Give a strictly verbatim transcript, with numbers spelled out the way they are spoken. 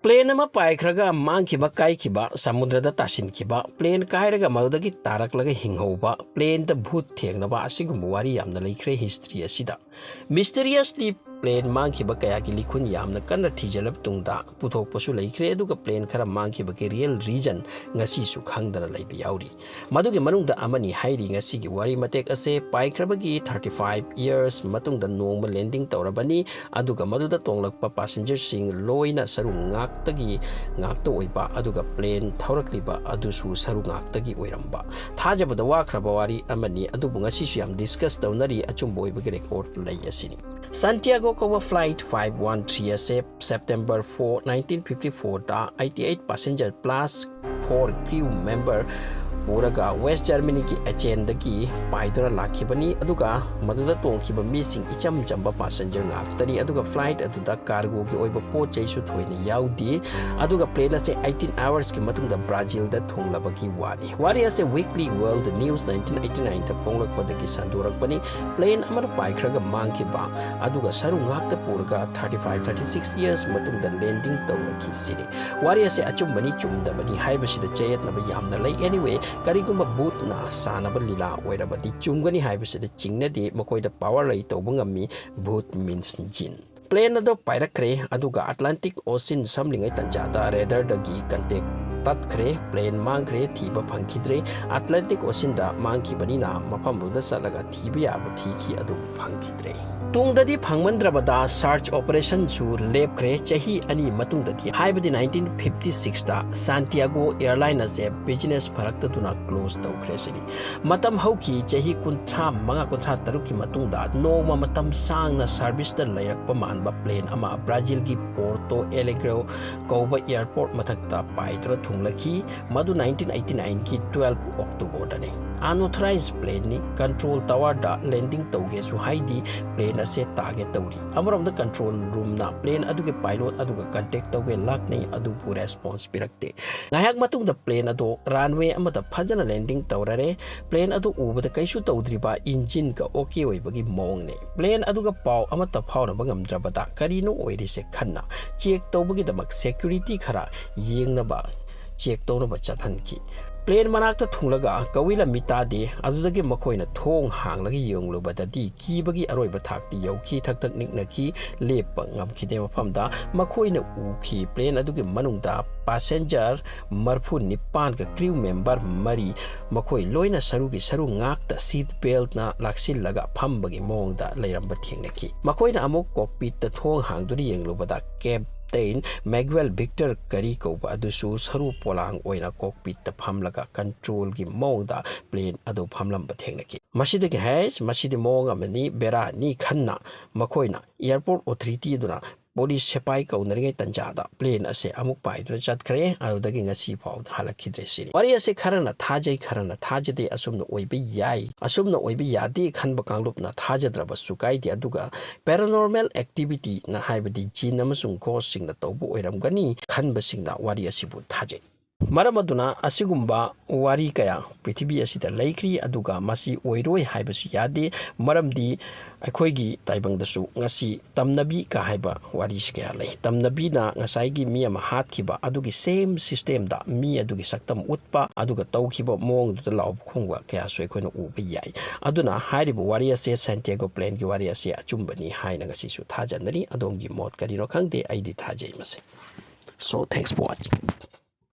Plane ꯑꯃ ꯄꯥꯏꯈ꯭ꯔꯒ ꯃꯥꯡꯈꯤꯕ, ꯀꯥꯏꯈꯤꯕ, ꯁꯃꯨꯗ꯭ꯔꯗ ꯇꯥꯁꯤꯟꯈꯤꯕ, plane ꯀꯥꯏꯔꯒ ꯃꯗꯨꯗꯒꯤ ꯇꯥꯔꯛꯂꯒ ꯍꯤꯡꯍꯧꯕ, planeꯗ ꯚꯨꯠ ꯊꯦꯡꯅꯕ, ꯑꯁꯤꯒꯨꯝꯕ ꯋꯥꯔꯤ ꯌꯥꯝꯅ ꯂꯩꯈ꯭ꯔꯦ history ꯑꯁꯤꯗ꯫ Mysteriously plane ꯃꯥꯡꯈꯤꯕ ꯀꯌꯥꯒꯤ ꯂꯤꯈꯨꯟ ꯌꯥꯝꯅ ꯀꯟꯅ ꯊꯤꯖꯤꯜꯂꯕ ꯇꯨꯡꯗ ꯄꯨꯊꯣꯛꯄꯁꯨ ꯂꯩꯈ꯭ꯔꯦ, ꯑꯗꯨꯒ plane ꯈꯔ ꯃꯥꯡꯈꯤꯕꯒꯤ real reason ꯉꯁꯤꯁꯨ ꯈꯪꯗꯅ ꯂꯩꯕ ꯌꯥꯎꯔꯤ꯫ ꯃꯗꯨꯒꯤ ꯃꯅꯨꯡꯗ ꯑꯃꯅꯤ ꯍꯥꯏꯔꯤ ꯉꯁꯤꯒꯤ ꯋꯥꯔꯤ ꯃꯇꯦꯛ ꯑꯁꯦ꯫ ꯄꯥꯏꯈ꯭ꯔꯕꯒꯤ thirty five years ꯃꯇꯨꯡꯗ ꯅꯣꯡꯃ landing ꯇꯧꯔꯕꯅꯤ, ꯑꯗꯨꯒ ꯃꯗꯨꯗ ꯇꯣꯡꯂꯛꯄ passengerꯁꯤꯡ ꯂꯣꯏꯅ ꯁꯔꯨ ꯉꯥꯛꯇꯒꯤ ꯉꯥꯛꯇ ꯑꯣꯏꯕ, ꯑꯗꯨꯒ plane ꯊꯧꯔꯛꯂꯤꯕ ꯑꯗꯨꯁꯨ ꯁꯔꯨ ꯉꯥꯛꯇꯒꯤ ꯑꯣꯏꯔꯝꯕ꯫ ꯊꯥꯖꯕꯗ ꯋꯥꯈ꯭ꯔꯕ ꯋꯥꯔꯤ ꯑꯃꯅꯤ, ꯑꯗꯨꯕꯨ ꯉꯁꯤꯁꯨ ꯌꯥꯝ discuss ꯇꯧꯅꯔꯤ, ꯑꯆꯨꯝꯕ ꯑꯣꯏꯕꯒꯤ record ꯂꯩ ꯑꯁꯤꯅꯤ꯫ Santiago ꯀꯧꯕ flight five one three ꯑꯁꯦ September four, nineteen fifty fourꯗ eighty eight passenger plus four crew member ꯄꯨꯔꯒ West Germanyꯒꯤ Aachenꯗꯒꯤ ꯄꯥꯏꯗꯨꯅ ꯂꯥꯛꯈꯤꯕꯅꯤ, ꯑꯗꯨꯒ ꯃꯗꯨꯗ ꯇꯣꯡꯈꯤꯕ ꯃꯤꯁꯤꯡ ꯏꯆꯝ ꯆꯝꯕ passenger ꯉꯥꯛꯇꯅꯤ, ꯑꯗꯨꯒ flight ꯑꯗꯨꯗ cargoꯒꯤ ꯑꯣꯏꯕ ꯄꯣꯠ ꯆꯩꯁꯨ ꯊꯣꯏꯅ ꯌꯥꯎꯗꯦ, ꯑꯗꯨꯒ plane ꯑꯁꯦ eighteen hoursꯀꯤ ꯃꯇꯨꯡꯗ Brazilꯗ ꯊꯨꯡꯂꯕꯒꯤ ꯋꯥꯅꯤ꯫ ꯋꯥꯔꯤ ꯑꯁꯦ Weekly World News nineteen eighty nineꯗ ꯐꯣꯡꯂꯛꯄꯗꯒꯤ ꯁꯟꯗꯣꯔꯛꯄꯅꯤ꯫ Plane ꯑꯃꯅ ꯄꯥꯏꯈ꯭ꯔꯒ ꯃꯥꯡꯈꯤꯕ, ꯑꯗꯨꯒ ꯁꯔꯨ ꯉꯥꯛꯇ ꯄꯨꯔꯒ thirty five, thirty six years ꯃꯇꯨꯡꯗ landing ꯇꯧꯔꯛꯈꯤ ꯁꯤꯅꯤ꯫ ꯋꯥꯔꯤ ꯑꯁꯦ ꯑꯆꯨꯝꯕꯅꯤ ꯆꯨꯝꯗꯕꯅꯤ ꯍꯥꯏꯕꯁꯤꯗ ꯆꯌꯦꯠꯅꯕ ꯌꯥꯝꯅ ꯂꯩ꯫ Anyway, ꯀꯔꯤꯒꯨꯝꯕ ꯚꯨꯠꯅ ꯁꯥꯟꯅꯕ ꯂꯤꯂꯥ ꯑꯣꯏꯔꯕꯗꯤ ꯆꯨꯝꯒꯅꯤ ꯍꯥꯏꯕꯁꯤꯗ ꯆꯤꯡꯅꯗꯦ, ꯃꯈꯣꯏꯗ power ꯂꯩ ꯇꯧꯕ ꯉꯝꯃꯤ꯫ ꯚꯨꯠ means ꯖꯤꯟ꯫ Plane ꯑꯗꯨ ꯄꯥꯏꯔꯛꯈ꯭ꯔꯦ, ꯑꯗꯨꯒ Atlantic Ocean ꯁꯝꯂꯤꯉꯩ ꯇꯟꯖꯥꯗ radarꯗꯒꯤ contact ꯇꯠꯈ꯭ꯔꯦ꯫ Plane ꯃꯥꯡꯈ꯭ꯔꯦ, ꯊꯤꯕ ꯐꯪꯈꯤꯗ꯭ꯔꯦ꯫ Atlantic Oceanꯗ ꯃꯥꯡꯈꯤꯕꯅꯤꯅ ꯃꯐꯝꯗꯨꯗ ꯆꯠꯂꯒ ꯊꯤꯕ ꯌꯥꯕ ꯊꯤꯈꯤ, ꯑꯗꯨꯕꯨ ꯐꯪꯈꯤꯗ꯭ꯔꯦ꯫ ꯇꯨꯡꯗꯗꯤ ꯐꯪꯃꯟꯗ꯭ꯔꯕꯗ search operationꯁꯨ ꯂꯦꯞꯈ꯭ꯔꯦ꯫ ꯆꯍꯤ ꯑꯅꯤ ꯃꯇꯨꯡꯗꯗꯤ, ꯍꯥꯏꯕꯗꯤ nineteen fifty sixꯇ Santiago Airline ꯑꯁꯦ business ꯐꯔꯛꯇꯗꯨꯅ close ꯇꯧꯈ꯭ꯔꯦ ꯁꯤꯅꯤ꯫ ꯃꯇꯝ ꯍꯧꯈꯤ꯫ ꯆꯍꯤ ꯀꯨꯟꯊ꯭ꯔꯥ ꯃꯉꯥ, ꯀꯨꯟꯊ꯭ꯔꯥ ꯇꯔꯨꯛꯀꯤ ꯃꯇꯨꯡꯗ ꯅꯣꯡꯃ ꯃꯇꯝ ꯁꯥꯡꯅ serviceꯇ ꯂꯩꯔꯛꯄ ꯃꯥꯟꯕ plane ꯑꯃ Brazilꯒꯤ Porto Alegre ꯀꯧꯕ airport ꯃꯊꯛꯇ ꯄꯥꯏꯗꯨꯅ ꯊꯨꯡꯂꯛꯈꯤ꯫ ꯃꯗꯨ nineteen eighty nineꯒꯤ twelve Octoberꯗꯅꯤ꯫ ꯑꯟꯑꯣꯊꯣꯔꯥꯏꯖ ꯄ꯭ꯂꯦꯟꯅꯤ꯫ ꯀꯟꯇ꯭ꯔꯣꯜ ꯇꯋꯥꯔꯗ ꯂꯦꯟꯗꯤꯡ ꯇꯧꯒꯦꯁꯨ ꯍꯥꯏꯗꯤ ꯄ꯭ꯂꯦꯟ ꯑꯁꯦ ꯇꯥꯒꯦ ꯇꯧꯔꯤ꯫ ꯑꯃꯔꯣꯝꯗ ꯀꯟꯇ꯭ꯔꯣꯜ ꯔꯨꯝꯅ ꯄ꯭ꯂꯦꯟ ꯑꯗꯨꯒꯤ ꯄꯥꯏꯂꯣꯠ ꯑꯗꯨꯒ ꯀꯟꯇꯦꯛ ꯇꯧꯒꯦ ꯂꯥꯛꯅꯩ, ꯑꯗꯨꯕꯨ ꯔꯦꯁꯄꯣꯟꯁ ꯄꯤꯔꯛꯇꯦ꯫ ꯉꯥꯏꯍꯥꯛ ꯃꯇꯨꯡꯗ ꯄ꯭ꯂꯦꯟ ꯑꯗꯣ ꯔꯟꯋꯦ ꯑꯃꯗ ꯐꯖꯅ ꯂꯦꯟꯗꯤꯡ ꯇꯧꯔꯔꯦ꯫ ꯄ꯭ꯂꯦꯟ ꯑꯗꯨ ꯎꯕꯗ ꯀꯩꯁꯨ ꯇꯧꯗ꯭ꯔꯤꯕ ꯏꯟꯖꯤꯟꯒ ꯑꯣꯀꯦ ꯑꯣꯏꯕꯒꯤ ꯃꯑꯣꯡꯅꯤ꯫ ꯄ꯭ꯂꯦꯟ ꯑꯗꯨꯒ ꯄꯥꯎ ꯑꯃꯠꯇ ꯐꯥꯎꯅꯕ ꯉꯝꯗ꯭ꯔꯕꯗ ꯀꯔꯤꯅꯣ ꯑꯣꯏꯔꯤꯁꯦ ꯈꯟꯅ ꯆꯦꯛ ꯇꯧꯕꯒꯤꯗꯃꯛ ꯁꯦꯀ꯭ꯌꯨꯔꯤꯇꯤ ꯈꯔ ꯌꯦꯡꯅꯕ ꯆꯦꯛ ꯇꯧꯅꯕ ꯆꯠꯍꯟꯈꯤ꯫ ꯄ꯭ꯂꯦꯟ ꯃꯅꯥꯛꯇ ꯊꯨꯡꯂꯒ ꯀꯋꯤꯜ ꯑꯃ ꯃꯤ ꯇꯥꯗꯦ꯫ ꯑꯗꯨꯗꯒꯤ ꯃꯈꯣꯏꯅ ꯊꯣꯡ ꯍꯥꯡꯂꯒ ꯌꯦꯡꯂꯨꯕꯗꯗꯤ ꯀꯤꯕꯒꯤ ꯑꯔꯣꯏꯕ ꯊꯥꯛꯇꯤ ꯌꯧꯈꯤ꯫ ꯊꯛ ꯊꯛ ꯅꯤꯛꯅꯈꯤ꯫ ꯂꯦꯞꯄ ꯉꯝꯈꯤꯗꯦ ꯃꯐꯝꯗ꯫ ꯃꯈꯣꯏꯅ ꯎꯈꯤ ꯄ꯭ꯂꯦꯟ ꯑꯗꯨꯒꯤ ꯃꯅꯨꯡꯗ ꯄꯥꯁꯦꯟꯖꯔ ꯃꯔꯐꯨ ꯅꯤꯄꯥꯟꯒ ꯀ꯭ꯔꯤꯎ ꯃꯦꯝꯕꯔ ꯃꯔꯤ, ꯃꯈꯣꯏ ꯂꯣꯏꯅ ꯁꯔꯨꯒꯤ ꯁꯔꯨ ꯉꯥꯛꯇ ꯁꯤꯠ ꯕꯦꯜꯠꯅ ꯂꯥꯛꯁꯤꯜꯂꯒ ꯐꯝꯕꯒꯤ ꯃꯑꯣꯡꯗ ꯂꯩꯔꯝꯕ ꯊꯦꯡꯅꯈꯤ꯫ ꯃꯈꯣꯏꯅ ꯑꯃꯨꯛ ꯀꯣꯛꯄꯤꯠꯇ ꯊꯣꯡ ꯍꯥꯡꯗꯨꯅ ꯌꯦꯡꯂꯨꯕꯗ ꯀꯦꯞꯇꯦꯟ ꯃꯦꯒꯋꯦꯜ ꯚꯤꯛꯇꯔ ꯀꯔꯤ ꯀꯧꯕ ꯑꯗꯨꯁꯨ ꯁꯔꯨ ꯄꯣꯂꯥꯡ ꯑꯣꯏꯅ ꯀꯣꯛꯄꯤꯠꯇ ꯐꯝꯂꯒ ꯀꯟꯇ꯭ꯔꯣꯜꯒꯤ ꯃꯑꯣꯡꯗ ꯄ꯭ꯂꯦꯟ ꯑꯗꯨ ꯐꯝꯂꯝꯕ ꯊꯦꯡꯅꯈꯤ꯫ ꯃꯁꯤꯗꯒꯤ ꯍꯦ, ꯃꯁꯤꯗꯤ ꯃꯑꯣꯡ ꯑꯃꯅꯤ, ꯕꯦꯔꯥꯅꯤ ꯈꯟꯅ ꯃꯈꯣꯏꯅ ꯑꯦꯌꯔꯄꯣꯔꯠ ꯑꯣꯊꯣꯔꯤꯇꯤ ꯑꯗꯨꯅ ꯄꯨꯂꯤꯁ ꯁꯤꯄꯥꯏ ꯀꯧꯅꯔꯤꯉꯩ ꯇꯟꯖꯥꯗ ꯄ꯭ꯂꯦꯟ ꯑꯁꯦ ꯑꯃꯨꯛ ꯄꯥꯏꯗꯨꯅ ꯆꯠꯈ꯭ꯔꯦ꯫ ꯑꯗꯨꯗꯒꯤ ꯉꯁꯤ ꯐꯥꯎꯗ ꯍꯜꯂꯛꯈꯤꯗ꯭ꯔꯦ ꯁꯤꯅꯤ꯫ ꯋꯥꯔꯤ ꯑꯁꯦ ꯈꯔꯅ ꯊꯥꯖꯩ, ꯈꯔꯅ ꯊꯥꯖꯗꯦ꯫ ꯑꯁꯨꯝꯅ ꯑꯣꯏꯕ ꯌꯥꯏ, ꯑꯁꯨꯝꯅ ꯑꯣꯏꯕ ꯌꯥꯗꯦ ꯈꯟꯕ ꯀꯥꯡꯂꯨꯞꯅ ꯊꯥꯖꯗ꯭ꯔꯕꯁꯨ ꯀꯥꯏꯗꯦ꯫ ꯑꯗꯨꯒ ꯄꯦꯔꯥꯅꯣꯔꯃꯦꯜ ꯑꯦꯛꯇꯤꯚꯤꯇꯤꯅ ꯍꯥꯏꯕꯗꯤ ꯖꯤꯟ ꯑꯃꯁꯨꯡ ꯒꯣꯁꯁꯤꯡꯅ ꯇꯧꯕ ꯑꯣꯏꯔꯝꯒꯅꯤ ꯈꯟꯕꯁꯤꯡꯅ ꯋꯥꯔꯤ ꯑꯁꯤꯕꯨ ꯊꯥꯖꯩ꯫ ꯃꯔꯝ ꯑꯗꯨꯅ ꯑꯁꯤꯒꯨꯝꯕ ꯋꯥꯔꯤ ꯀꯌꯥ ꯄ꯭ꯔꯤꯊꯤꯕꯤ ꯑꯁꯤꯗ ꯂꯩꯈ꯭ꯔꯤ, ꯑꯗꯨꯒ ꯃꯁꯤ ꯑꯣꯏꯔꯣꯏ ꯍꯥꯏꯕꯁꯨ ꯌꯥꯗꯦ꯫ ꯃꯔꯝꯗꯤ ꯑꯩꯈꯣꯏꯒꯤ ꯇꯥꯏꯕꯪꯗꯁꯨ ꯉꯁꯤ ꯇꯝꯅꯕꯤ ꯀ ꯍꯥꯏꯕ ꯋꯥꯔꯤꯁꯤ ꯀꯌꯥ ꯂꯩ꯫ ꯇꯝꯅꯕꯤꯅ ꯉꯁꯥꯏꯒꯤ ꯃꯤ ꯑꯃ ꯍꯥꯠꯈꯤꯕ ꯑꯗꯨꯒꯤ ꯁꯦꯝ ꯁꯤꯁꯇꯦꯝꯗ ꯃꯤ ꯑꯗꯨꯒꯤ ꯁꯛꯇꯝ ꯎꯠꯄ, ꯑꯗꯨꯒ ꯇꯧꯈꯤꯕ ꯃꯑꯣꯡꯗꯨꯗ ꯂꯥꯎꯕ ꯈꯣꯡꯕ ꯀꯌꯥꯁꯨ ꯑꯩꯈꯣꯏꯅ ꯎꯕ ꯌꯥꯏ꯫ ꯑꯗꯨꯅ ꯍꯥꯏꯔꯤꯕ ꯋꯥꯔꯤ ꯑꯁꯦ, ꯁꯦꯟꯇꯤꯌꯥꯒꯣ ꯄ꯭ꯂꯦꯟꯒꯤ ꯋꯥꯔꯤ ꯑꯁꯦ ꯑꯆꯨꯝꯕꯅꯤ ꯍꯥꯏꯅ ꯉꯁꯤꯁꯨ ꯊꯥꯖꯅꯔꯤ꯫ ꯑꯗꯣꯝꯒꯤ ꯃꯣꯠ ꯀꯔꯤꯅꯣ ꯈꯪꯗꯦ, ꯑꯩꯗꯤ ꯊꯥꯖꯩ ꯃꯁꯦ꯫ So, thanks for watching.